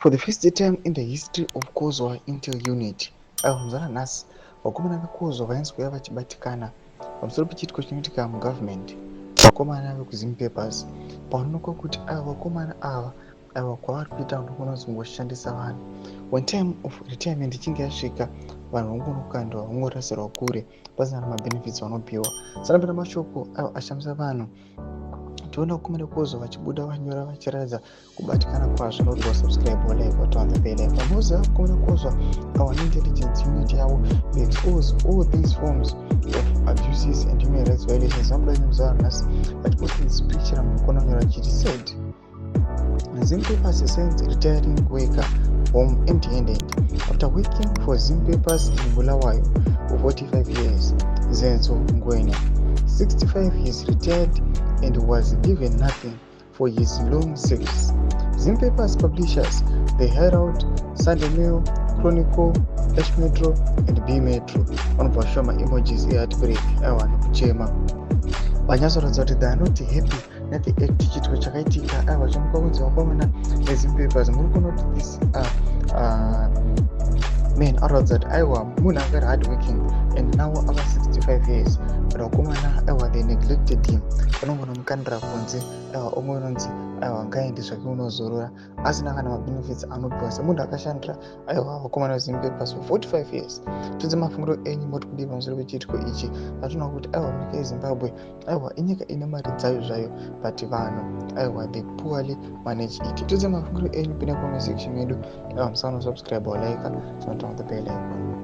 For the first time in the history of Kozwa Intel Unit, aiwa, muzana nhasi vakomana veKozwa vainzwaya vachibatikana pamusoro pechiitiko chinoitika mugovernment. Vakomana vekuZimpapers panoonekwa kuti aiwa, vakomana ava, aiwa, kwavari kuita unogona kuzongoshandisa vanhu. When time of retirement ichinge yasvika, vanhu vangonokandwa, vangorasirwa kure pasina namabenefits vanopiwa. Sanapinda mashoko aiwa ashamisa vanhu. Tiona vakomana veKozwa vachibuda vanyora vachiratidza kubatikana kwazvo. Nokuti wasubscribe, walike, waturn the bell icon. Munoziva vakomana Kozwa, our intelligence unit yavo expose all these forms of abuses and human rights violations. Vabuda nemuzuva ranhasi vachiposta this picture ramukona kunyora vachiti said Zimpapers sends retiring worker home empty-handed after working for Zimpapers in Bulawayo for 45 years. Zenzo Ngwenya, 65, is retired and was given nothing for his long service. Zimpapers publishers, The Herald, Sunday Mail, Chronicle, H Metro and B Metro. Vanobva vashuva maemojis eheartbreak, aiwa, nekuchema, vanyatsoratidza kuti they are not happy nethe act, chiitiko chakaitika. Aiwa, chomuka kunzi vakomana veZimpapers, muri kuona kuti this man aratidza kuti aiwa, munhu anga ari hard working and now ava 65 years, but vakomana, aiwa, they neglected him. Vanongonomukandira kunze. Aiwa, omwe unonzi aiwa, ngaende zvake unozorora, asina kana mabenefits anopiwa semunhu akashandira, aiwa, vakomana veZimpapers for 45 years. Tudze mafungiro enyu, moti kudii pamusoro pechiitiko ichi? Atinoona kuti aiwa, nyika yeZimbabwe, aiwa, inyika ine mari dzayo zvayo, but vanhu, aiwa, they poorly manage it. Tudze mafungiro enyu, pinda comment section yedu. Aiwa, musanosubscribe, walike, turn on the bell icon.